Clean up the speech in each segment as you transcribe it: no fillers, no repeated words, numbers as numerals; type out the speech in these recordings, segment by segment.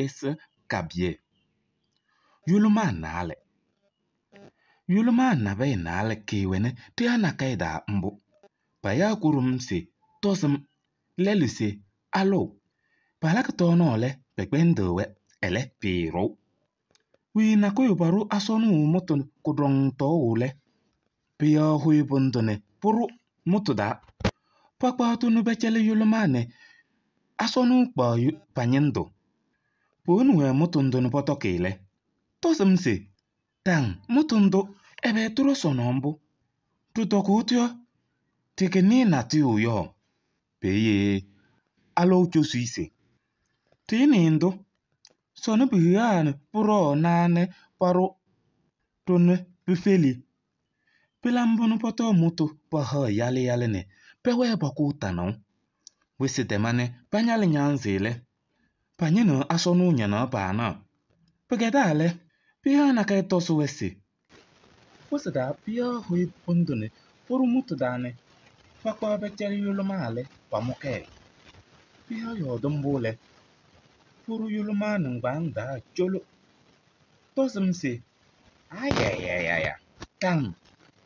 texte kabyè. Yʋlʋmaa naalɛ. Yʋlʋmaa nabɛyɛ naalɛ kɩwɛnɩ tɩya nakɛyɛ taa mbʋ. Payaɣ kʋɖʋm se tɔzɩm, lɛlʋ se alʋʋ. Palakɩ tɔɔnaɣ lɛ, pɛkpɛndɩɣ-wɛ, ɛlɛ pɩɩɖʋ. Wiyi nakʋyʋ paɖʋ asɔnʋʋ mʋtʋ kʋɖɔŋ tɔɔʋ lɛ, pɩyaɣ hʋyɩ pʋdʋ nɛ pʋɖʋ mʋtʋ taa. Pakpaɣ-tʋ nɛ pɛcɛlɩ yʋlʋmaa nɛ asɔnʋʋ kpaɣ pa-ñɩndʋ. Powoni-wɛ mʋtʋ ndʋ nɛ pɔtɔkɩ lɛ, tɔzɩm se: taŋ mʋtʋ ndʋ, ɛbɛ tʋɖɔ sɔnɔ mbʋ? Ɖɩtɔkʋʋ-tʋ yɔ, ɖɩkɩnɩ natʋyʋ yɔ? Peeye alʋʋ cosi se: ɖɩɩnɩ ndʋ, sɔnɔ pihiɣa nɛ pʋɖɔɔ naa nɛ paɖʋ-ɖʋ nɛ pifeli. Pɩla mbʋ nɛ pɔtɔɔ mʋtʋ pahaɣ yalɩ yalɩ nɛ pɛwɛɛ pakʋʋ tanaʋ. Wɩsɩ tɛma nɛ pañalɩ ñaanzɩ lɛ, pañɩnɩɣ asɔnʋʋ ñanaɣ paanaɣ. Pɩkɛdaa lɛ, piyaɣ nakɛyɛ tɔzɩ-wɛ se: wɩsɩ taa piyaɣ hʋyɩ pʋdʋ nɛ pʋɖʋ mʋtʋ taa nɛ pakpaɣ pɛcɛlɩ yʋlʋmaa lɛ, pamʋ-kɛ. Piyaɣ yɔɔdɩ mbʋ lɛ, pʋɖʋ yʋlʋmaa nɩŋgbaaŋ taa colo. Tɔzɩm se: ayayayaya, taŋ,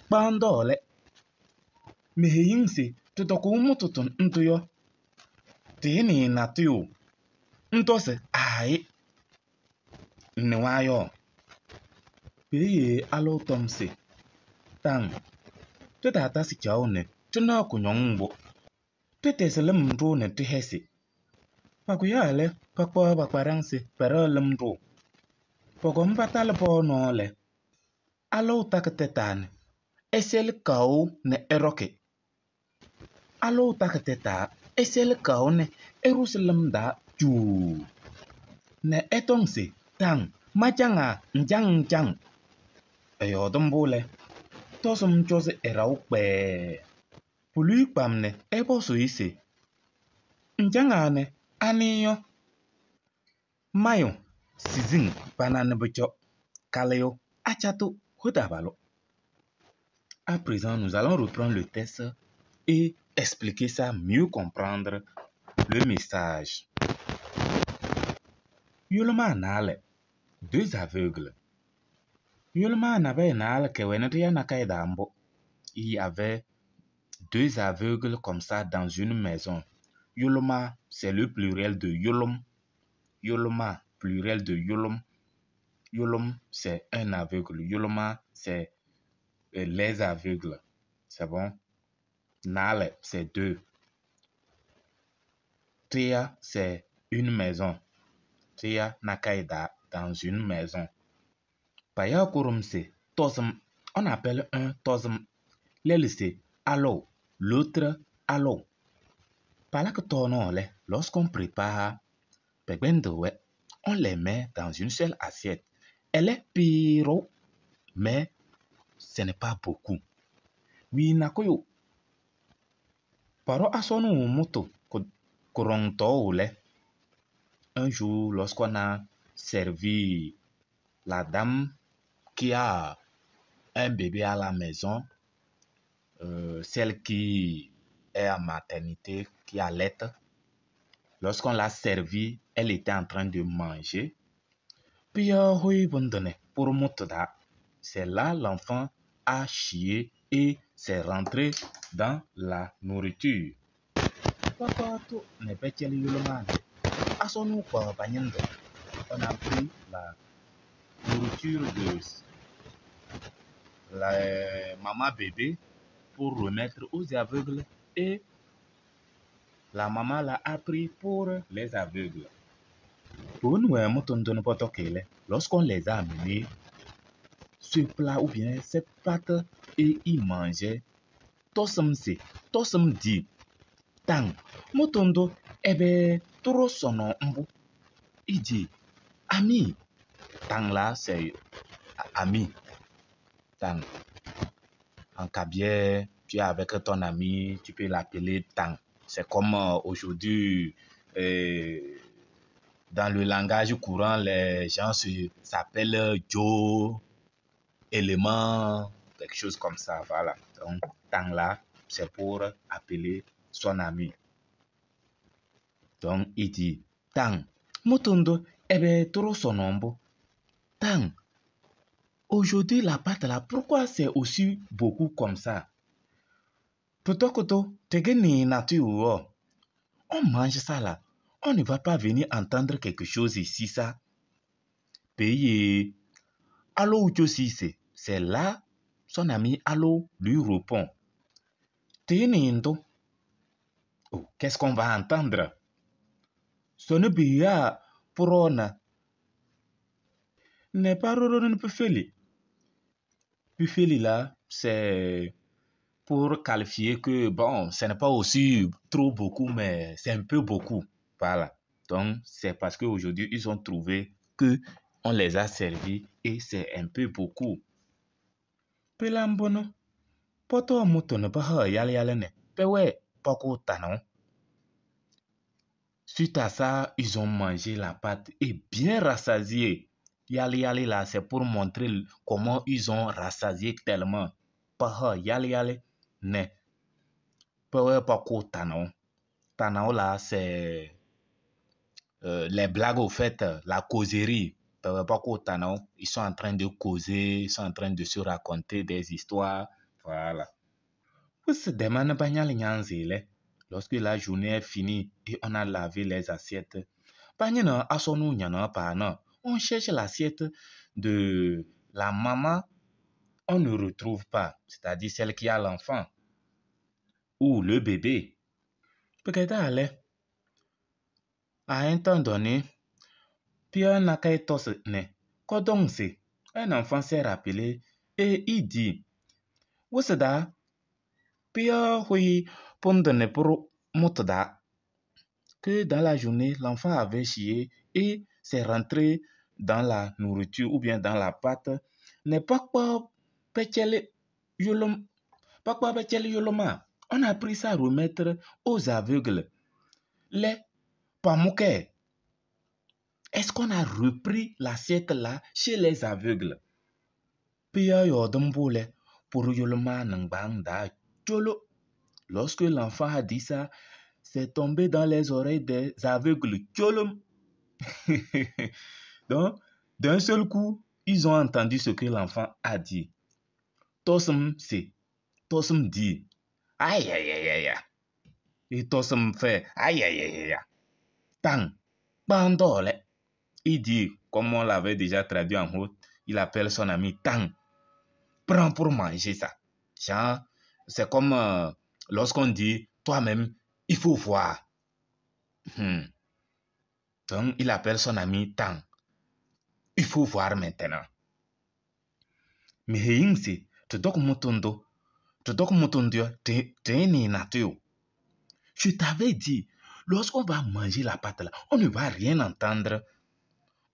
kpaɣ lɛ. Meheyi-ŋ se ɖɩtɔkʋʋ mʋtʋ ndʋ yɔ, ɖɩɩnɩ natʋyʋ. Ŋtɔ se aayɩ. Ŋnɩwa yɔ. Peeye alʋ tɔm se: taŋ, ɖɩtaatasɩ caɣʋ nɛ ɖɩnaɣ kʋñɔŋ mbʋ. Ɖɩtɛzɩ lɩm ɖʋʋ nɛ ɖɩhɛzɩ. Pakʋyaa lɛ, pakpaɣ pa-kpaɖaŋsɩ pɛɖɛɣ lɩm ɖʋʋ. Pɔkɔm patalɩ pɔɔ nɔɔ lɛ, alʋ takɩ tɛtaa nɛ ɛsɛlɩ kaʋ nɛ ɛɖɔkɩ. Alʋ takɩ tɛtaa, ɛsɛlɩ kaʋ nɛ ɛɖʋzɩ lɩm taa cuuu nɛ ɛtɔŋ se: taŋ, macaŋaa ŋcaŋ ŋcaŋ. Ɛyɔɔdɩ mbʋ lɛ, tɔzɩm cɔzɩ ɛ-ɖaʋ kpɛɛɛ. Poluyi kpam nɛ ɛpɔzʋʋ-ɩ se: ŋcaŋaa nɛ anɩ yɔ? Mayʋ siziŋ pana nɛ pʋcɔ. Kalɩyʋ atsatʋ hotabalʋ. À présent, nous allons reprendre le texte et expliquer ça, mieux comprendre le message. Yʋlʋmaa naalɛ, deux aveugles. Yʋlʋmaa nabɛyɛ naalɛ kɛwɛnɩ tɩya nakɛyɛ taa mbʋ. Il y avait deux aveugles comme ça dans une maison. Yʋlʋmaa, c'est le pluriel de yʋlʋm. Yʋlʋmaa, pluriel de yʋlʋm. Yʋlʋm, c'est un aveugle. Yʋlʋmaa, c'est les aveugles. C'est bon? Naalɛ, c'est deux. Tɩya, c'est une maison. Tɩya nakɛyɛ taa, dans une maison. Payaɣ kʋɖʋm se tɔzɩm. On appelle un tɔzɩm. Lɛlʋ se alʋ, l'autre alʋ. Palakɩ tɔɔnaɣ lɛ, lorsqu'on prépare pɛkpɛndɩɣ-wɛ, on les met dans une seule assiette. Ɛlɛ pɩɩɖʋ, mais ce n'est pas beaucoup. Wiyi nakʋyʋ paɖʋ asɔnʋʋ mʋtʋ kʋɖɔŋ tɔɔʋ lɛ, un jour, lorsqu'on a servi la dame qui a un bébé à la maison, celle qui est en maternité, qui allaite, lorsqu'on l'a servi, elle était en train de manger. Puis, pour. C'est là l'enfant a chié et s'est rentré dans la nourriture. On a pris la nourriture de la maman bébé pour remettre aux aveugles et la maman l'a appris pour les aveugles. Lorsqu'on les a amenés, ce plat ou bien cette pâte et ils mangeaient, tɔsem se, tɔsem dit, taŋ, mʋtʋ ndʋ ɛbɛ tʋɖɔ sɔnɔ mbʋ. Il dit, ami, taŋ là c'est ami, taŋ. En kabyè, tu es avec ton ami, tu peux l'appeler taŋ. C'est comme aujourd'hui, dans le langage courant, les gens s'appellent Joe, élément, quelque chose comme ça, voilà. Donc, taŋ là, c'est pour appeler son ami. Donc, il dit, taŋ, mʋtʋ ndʋ, Eh bien, trop son ombre. Tant. Aujourd'hui, la pâte là, pourquoi c'est aussi beaucoup comme ça? On mange ça là. On ne va pas venir entendre quelque chose ici, ça. Payer. Allo c'est là, son ami Allo lui répond. Oh, qu'est-ce qu'on va entendre? Ce ne biya prona n'est pas pufeli. Pufeli là, c'est pour qualifier que, bon, ce n'est pas aussi trop beaucoup, mais c'est un peu beaucoup. Voilà. Donc, c'est parce qu'aujourd'hui, ils ont trouvé que on les a servis et c'est un peu beaucoup. Pelambono, poto moto ne pas yale yale ne, pewe poko tano. Suite à ça, ils ont mangé la pâte et bien rassasié. Yale yale là, c'est pour montrer comment ils ont rassasié tellement. Paha yale yale ne, pewe poko tano. Tano là, c'est les blagues au fait, la causerie. Ils sont en train de causer, ils sont en train de se raconter des histoires. Voilà. Lorsque la journée est finie et on a lavé les assiettes, on cherche l'assiette de la maman, on ne retrouve pas, c'est-à-dire celle qui a l'enfant ou le bébé. Peut-être à un temps donné, Pierre un enfant s'est rappelé et il dit, Woseda, Pierre hui que dans la journée, l'enfant avait chié et s'est rentré dans la nourriture ou bien dans la pâte. N'est pas quoi. On a pris ça à remettre aux aveugles. Les pamouké. Est-ce qu'on a repris l'assiette là chez les aveugles? Lorsque l'enfant a dit ça, c'est tombé dans les oreilles des aveugles. Donc, d'un seul coup, ils ont entendu ce que l'enfant a dit. Tosum c'est. Tosum dit. Aïe, aïe, aïe, aïe. Et Tosum fait. Aïe, aïe, aïe, aïe. Tang. Bandole. Il dit, comme on l'avait déjà traduit en haut, il appelle son ami Tang. Prends pour manger ça. Genre, c'est comme lorsqu'on dit, toi-même, il faut voir. Donc, il appelle son ami Tang. Il faut voir maintenant. Mais je t'avais dit, lorsqu'on va manger la pâte là, on ne va rien entendre.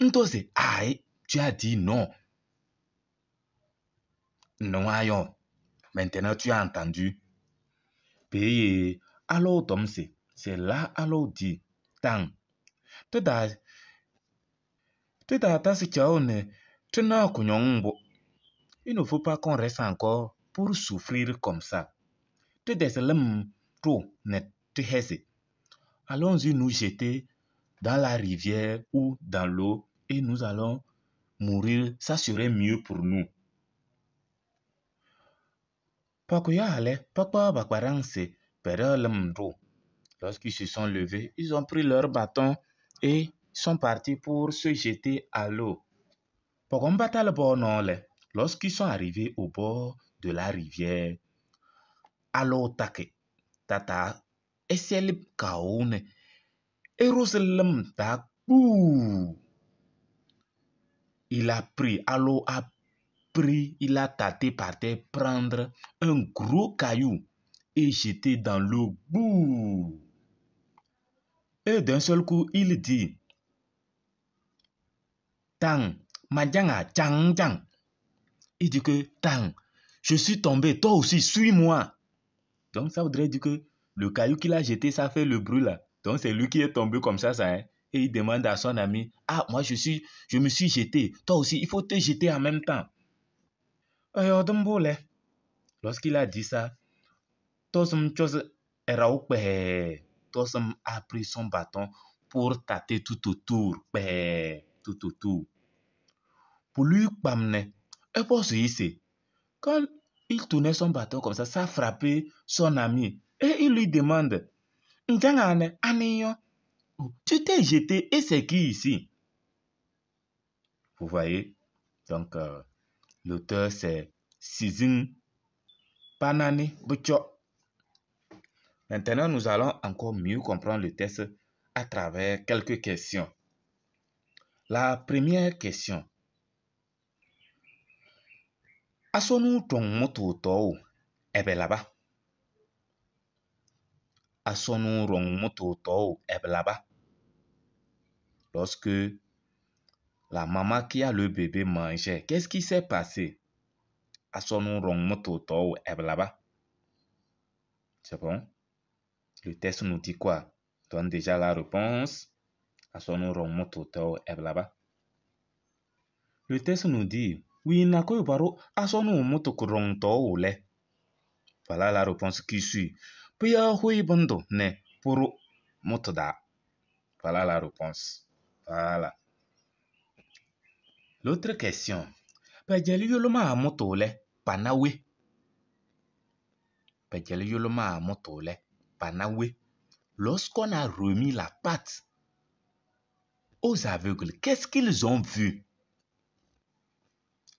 Ntose, aïe, tu as dit non. Non, aïe. Maintenant, tu as entendu. Paye, alors, Tomse, c'est là, alors, dit, Tang. Il ne faut pas qu'on reste encore pour souffrir comme ça. Allons-y nous jeter dans la rivière ou dans l'eau et nous allons mourir. Ça serait mieux pour nous. Lorsqu'ils se sont levés, ils ont pris leur bâton et sont partis pour se jeter à l'eau. Lorsqu'ils sont arrivés au bord de la rivière, tata il a pris, Allo a pris, il a tâté par terre prendre un gros caillou et jeté dans l'eau. Et d'un seul coup, il dit, Tang, Madjanga, Tchang, Tchang. Il dit que, Tang, je suis tombé, toi aussi, suis-moi. Donc, ça voudrait dire que le caillou qu'il a jeté, ça fait le bruit là. Donc, c'est lui qui est tombé comme ça, ça. Hein? Et il demande à son ami, ah, moi, je me suis jeté. Toi aussi, il faut te jeter en même temps. Lorsqu'il a dit ça, Tosum a pris son bâton pour tâter tout autour, tout autour. Pour lui quand il tournait son bâton comme ça, ça frappait son ami. Et il lui demande, tu t'es jeté et c'est qui ici? Vous voyez? Donc, l'auteur c'est Sizing Panani Bucho. Maintenant, nous allons encore mieux comprendre le texte à travers quelques questions. La première question. Asonu tong moto to ebe là-bas. Asonu rong moto to ebe là-bas. Lorsque la maman qui a le bébé mangeait, qu'est-ce qui s'est passé? Asonu rong moto to ebe là-bas. C'est bon? Le texte nous dit quoi? Donne déjà la réponse. Asonu rong moto to ebe là-bas. Le texte nous dit, oui, nako baro asonu moto rong to le. Voilà la réponse qui suit. Puis hui bondo ne pour moto da. Voilà la réponse. Voilà. L'autre question. Pejeli yoloma moto le panawe. Pejeli yoloma moto le panawe. Lorsqu'on a remis la pâte aux aveugles, qu'est-ce qu'ils ont vu?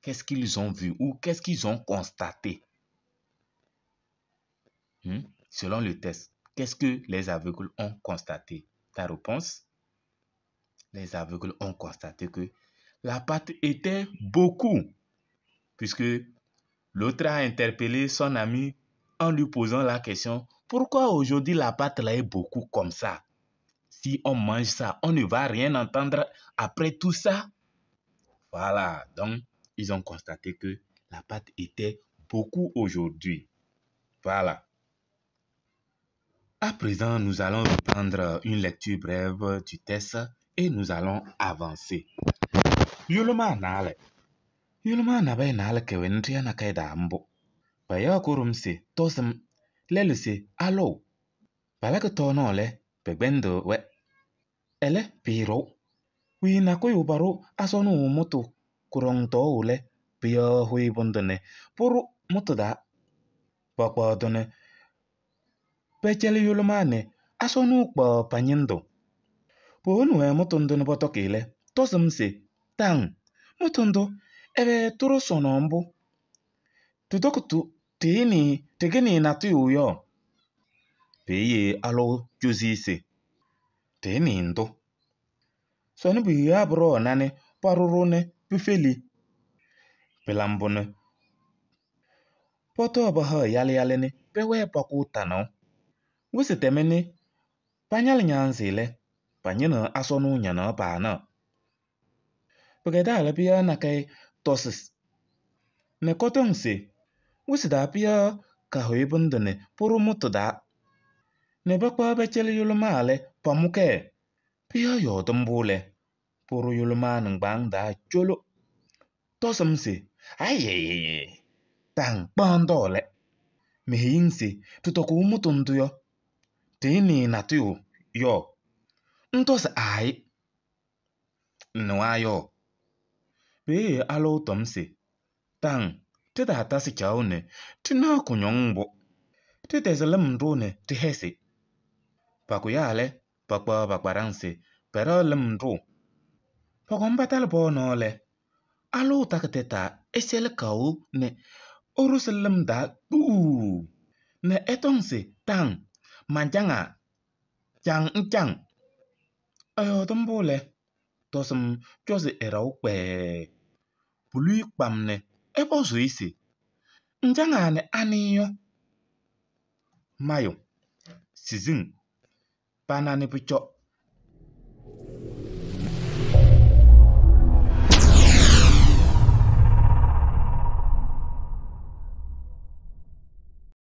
Qu'est-ce qu'ils ont vu ou qu'est-ce qu'ils ont constaté? Selon le test, qu'est-ce que les aveugles ont constaté? Ta réponse? Les aveugles ont constaté que la pâte était beaucoup, puisque l'autre a interpellé son ami en lui posant la question, pourquoi aujourd'hui la pâte là est beaucoup comme ça? Si on mange ça, on ne va rien entendre après tout ça. Voilà, donc ils ont constaté que la pâte était beaucoup aujourd'hui. Voilà. À présent, nous allons reprendre une lecture brève du texte et nous allons avancer. Yuluma nale. Yuluma nabe nale kewe ntia na kaida mbo. Baya kurumse tosem leluse alo. Balaka tono le begbendo we. Ele piro. Wi na koyo baro asonu moto kurong to ule biya hui bondone puru moto da. Bakwa done. Pechele yuluma ne asonu kwa panyendo. Ponu e motondo ne botokile tosem se tang motondo ebe turo sonombo. Tudokutu tini tegeni na tuyo. Peye alo juzise. Tini ndo. Soni biya bro nane parurune bifeli. Pelambone. Poto baha yale yale ne pewe paku tano. Wisi temene panyal nyanzile panyina asonu nyana pana. Pageda la pia na kai tosis. Ne kotongse wisi da pia ka hoibundene puru mutu da. Ne bakwa bechele yulumale pamuke. Pia yodumbule puru yuluma ngbang da cholo. Tosimse aye tang bandole. Mihingse tutoku mutunduyo. Tini na tuyo yo. Ntosi ai. Nwayo. Be alo tomse. Tang tida tasi chaune tina kunyongbo. Titezele mndune tihese. Pakuyale pakwa bakwaranse pero lemndu. Pakombatal bonole. Alo takateta esele kau ne oruselem da bu. Ne etongse tang manjanga jang njang. Ayo tombole. Tosum chose erau kwe. Pului kwamne ebo zuisi. Njanga ne aniyo. Mayo. Sizing. Banane pucho.